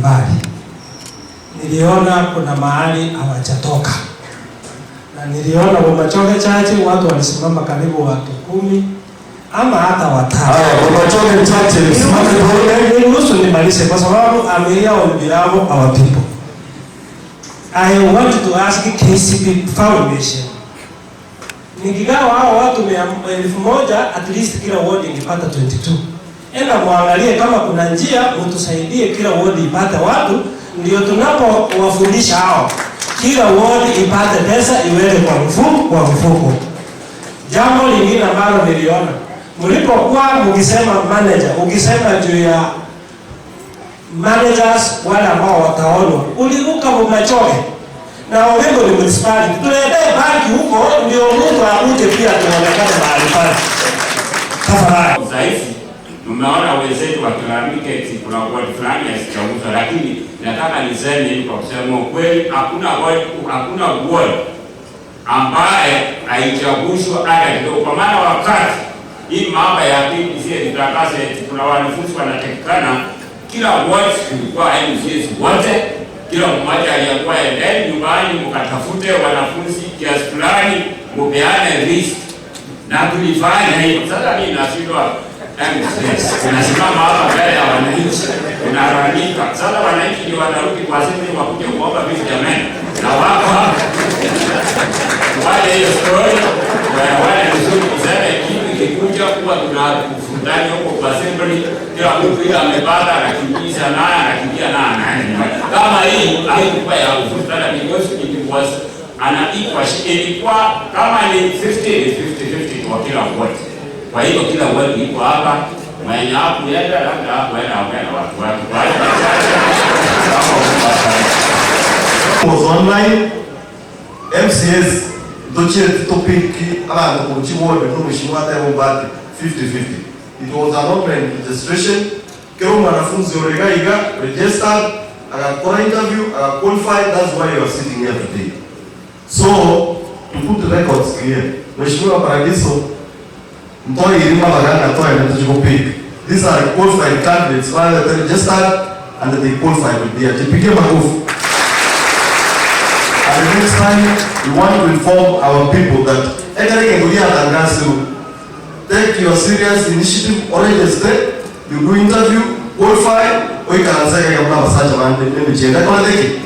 mbalimbali. Niliona kuna mahali hawajatoka, na niliona Bomachoge Churchill watu walisimama karibu watu 10 ama hata watano. Haya, Bomachoge Churchill, simame tuone. Niruhusu nimalize kwa sababu I'm here on behalf of our people. I want to ask KCB Foundation. Nikigawa hao watu 1,000, at least kila ward ingepata 22. Enda muangalie kama kuna njia mtusaidie kila ward ipate watu, ndio tunapowafundisha hao kila ward ipate pesa iweke kwa mfuko. Jambo lingine ambalo niliona mlipokuwa mkisema manager, ukisema juu ya managers wale ambao wataonwa, uliruka Bomachoge na Ogembo ni municipality, tuletee banki huko ndio mtu akuje pia tuonekane mahali pale. Tafadhali. Udhaifu, tumeona wenzetu wakilalamika eti kuna ward fulani hazijauzwa, lakini nataka niseme hivi kwa kusema ukweli, hakuna ward ambaye haijagushwa hata kidogo, kwa maana wakati hii mambo ya KPC ilitangaza eti kuna wanafunzi wanatakikana, kila ward kulikuwa MCAs wote, kila mmoja aliambiwa endeni nyumbani mkatafute wanafunzi kiasi fulani, mupeane list, na tulifanya hivyo. Sasa mimi nashindwa, MCAs tunasimama hapa mbele ya wananchi tunalalamika. Sasa wananchi ndio wanarudi kwa sisi wakuja kuomba vitu, jamani, na wako hapa wale hiyo story wale vizuri kusema kitu ikikuja kuwa tunafutani huko kwa assembly, kila mtu ile amepata anakimbiza naye anakimbia naye anaenda nyumbani. Kama hii haikuwa ya kuvutana because it was an equal, ilikuwa kama ni 50 ni 50 50 kwa kila ward. Kwa hiyo kila ward iko hapa, mwenye hakuenda labda hakuenda hakuenda watu wake. Kwa hiyo machache kama Was online MCAs ndochie topic abantu ku chiward no mheshimiwa Tebo Mbati 50-50. It was an open registration. Kero mwanafunzi oregaiga registered, akakora interview, akaqualify. That's why you are sitting here today. So to put the records clear, Mheshimiwa Paradiso Mtoi irima baganga toi ndio. These are qualified candidates wale they registered and they qualified to be. Jipigie makofi. And the next time we want to inform our people that Ekarike Tangazo, take your serious initiative or register, you do interview, qualify, oikaranzeka kama basacha bande nemichenda kwa teki.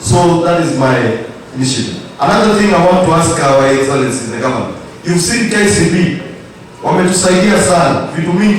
So that is my initiative. Another thing I want to ask our Excellency the Governor. You've seen KCB wametusaidia sana vitu mingi.